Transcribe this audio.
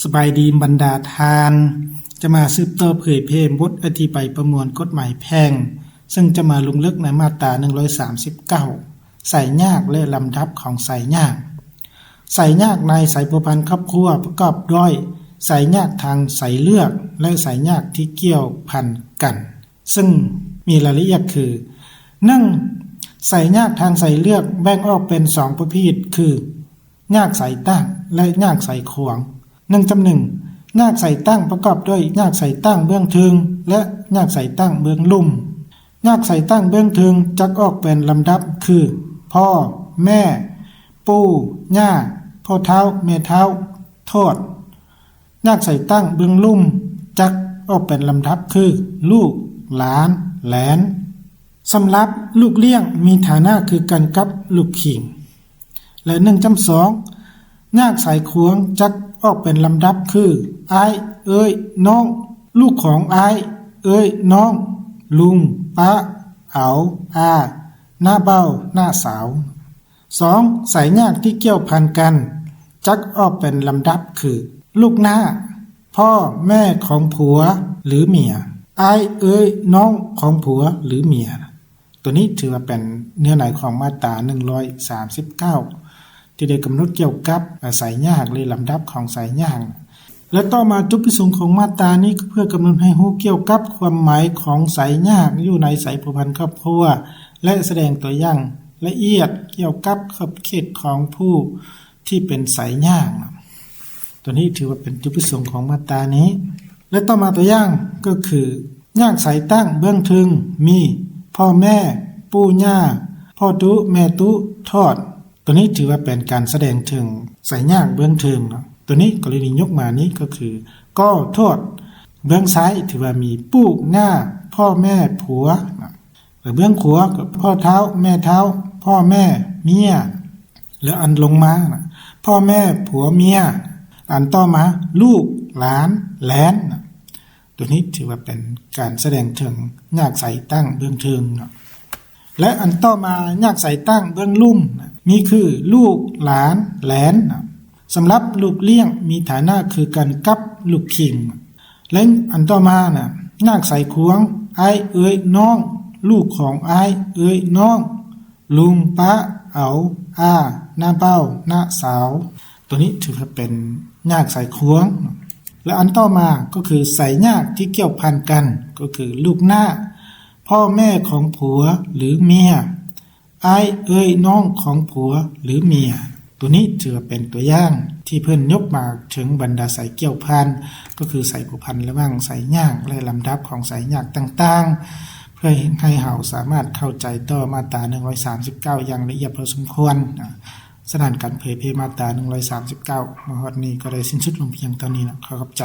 ສະບາຍດີບັນດາທ່ານ, ຈະມາສືບຕໍ່ເຜີຍແຜ່ບົດອະທິບາຍປະມວນກົດໝາຍແພ່ງ, ເຊິ່ງຈະມາລົງເລິກໃນມາດຕາໜຶ່ງຮ້ອຍສາມສິບເກົ້າ ສາຍຍາກ ແລະ ລຳດັບຂອງສາຍຍາກ. ສາຍຍາກໃນສາຍພົວພັນຄອບຄົວປະກອບດ້ວຍສາຍຍາກທາງສາຍເລືອກ ແລະ ສາຍຍາກທີ່ກ່ຽວພັນກັນ. ເຊິ່ງມີລາຍລະອຽດຄື ໜຶ່ງ ສາຍຍາກທາງສາຍເລືອກແບ່ງອອກເປັນສອງປະເພດຄື ຍາກສາຍຕັ້ງ ແລະ ຍາກສາຍຂວາງ. ໜຶ່ງຈຳໜຶ່ງ ຍາກສາຍຕັ້ງປະກອບດ້ວຍຍາກສາຍຕັ້ງເບື້ອງເທິງ ແລະ ຍາກສາຍຕັ້ງເບື້ອງລຸ່ມ. ຍາກສາຍຕັ້ງເບື້ອງເທິງຈັກອອກເປັນລຳດັບຄື ພໍ່, ແມ່, ປູ່, ຍ່າ, ພໍ່ເຖົ້າ, ແມ່ເຖົ້າ, ທອດ. ຍາກສາຍຕັ້ງເບື້ອງລຸ່ມຈັກອອກເປັນລຳດັບຄື ລູກ, ຫຼານ, ແຫຼນ. ສຳລັບລູກລ້ຽງມີຖານະຄືກັນກັບລູກຂີງ. ແລະ ໜຶ່ງຈຳສອງ ຍາກສາຍຂວາງຈັກອອກເປັນລຳດັບຄື ອ້າຍ, ເອື້ອຍ, ນ້ອງ, ລູກຂອງອ້າຍ, ເອື້ອຍ, ນ້ອງ, ລຸງ, ປ້າ, ອາວ, ອາ, ນ້າບ່າວ, ນ້າສາວ. ສອງ ສາຍຍາກທີ່ກ່ຽວພັນກັນ ຈັກອອກເປັນລຳດັບຄື ລູກນ້າ, ພໍ່ແມ່ຂອງຜົວ ຫຼື ເມຍ, ອ້າຍເອື້ອຍນ້ອງຂອງຜົວ ຫຼື ເມຍ. ໂຕນີ້ຖືວ່າເປັນເນື້ອໃນຂອງມາດຕາໜຶ່ງຮ້ອຍສາມສິບເກົ້າ ທີ່ໄດ້ກຳນົດກ່ຽວກັບສາຍຍາກ ຫຼື ລຳດັບຂອງສາຍຍາກ. ແລະ ຕໍ່ມາຈຸດປະສົງຂອງມາດຕານີ້ກໍເພື່ອກຳນົດໃຫ້ຮູ້ກ່ຽວກັບຄວາມໝາຍຂອງສາຍຍາກຢູ່ໃນສາຍພົວພັນຄອບຄົວ ແລະ ສະແດງຕົວຢ່າງລະອຽດກ່ຽວກັບຂອບເຂດຂອງຜູ້ທີ່ເປັນສາຍຍາກ. ຕົວນີ້ຖືວ່າເປັນຈຸດປະສົງຂອງມາດຕານີ້. ແລະ ຕໍ່ມາຕົວຢ່າງກໍຄື ຍາກສາຍຕັ້ງເບື້ອງເທິງມີ ພໍ່ແມ່, ປູ່ຍ່າ, ພໍ່ຕຸ, ແມ່ຕຸ, ທອດ. ຕົວນີ້ຖືວ່າເປັນການສະແດງເຖິງສາຍຍາກເບື້ອງເທິງເນາະ. ຕົວນີ້ກໍເລີຍຍົກມານີ້ກໍຄື ກໍທອດ. ເບື້ອງຊ້າຍຖືວ່າມີປູ່, ຍ່າ, ພໍ່ແມ່, ຜົວເນາະ. ແລະ ເບື້ອງຂວາກໍພໍ່ເຖົ້າ, ແມ່ເຖົ້າ, ພໍ່ແມ່, ເມຍ. ແລະ ອັນລົງມານະ ພໍ່ແມ່, ຜົວ, ເມຍ. ອັນຕໍ່ມາ ລູກ, ຫຼານ, ແຫຼນ. ຕົວນີ້ຖືວ່າເປັນການສະແດງເຖິງຍາກສາຍຕັ້ງເບື້ອງເທິງເນາະ. ແລະ ອັນຕໍ່ມາ ຍາກສາຍຕັ້ງເບື້ອງລຸ່ມນະ ມີຄື ລູກ, ຫຼານ, ແຫຼນນະ. ສຳລັບລູກລ້ຽງມີຖານະຄືກັນກັບລູກຂີງ. ແລະ ອັນຕໍ່ມານະ ຍາກສາຍຂວາງ ອ້າຍເອື້ອຍນ້ອງ, ລູກຂອງອ້າຍເອື້ອຍນ້ອງ, ລຸງ, ປ້າ, ອາວ, ອາ, ນ້າບ່າວ, ນ້າສາວ. ຕົວນີ້ຖືວ່າເປັນຍາກສາຍຂວາງ. ແລະ ອັນຕໍ່ມາກໍຄືສາຍຍາກທີ່ກ່ຽວພັນກັນ ກໍຄືລູກນ້າ, ພໍ່ແມ່ຂອງຜົວ ຫຼື ເມຍ, ອ້າຍເອື້ອຍນ້ອງຂອງຜົວ ຫຼື ເມຍ. ຕົວນີ້ຖືວ່າເປັນຕົວຢ່າງທີ່ເພິ່ນຍົກມາເຖິງບັນດາສາຍກ່ຽວພັນ ກໍຄືສາຍພົວພັນລະຫວ່າງສາຍຍາກ ແລະ ລຳດັບຂອງສາຍຍາກຕ່າງໆ ເພື່ອເຮັດໃຫ້ເຮົາສາມາດເຂົ້າໃຈຕໍ່ມາດຕາໜຶ່ງຮ້ອຍສາມສິບເກົ້າຢ່າງລະອຽດພໍສົມຄວນ. ສະນັ້ນ ການເຜີຍແຜ່ມາດຕາໜຶ່ງຮ້ອຍສາມສິບເກົ້າມາຮອດນີ້ກໍໄດ້ສິ້ນສຸດລົງພຽງເທົ່ານີ້ນະ. ຂໍຂອບໃຈ.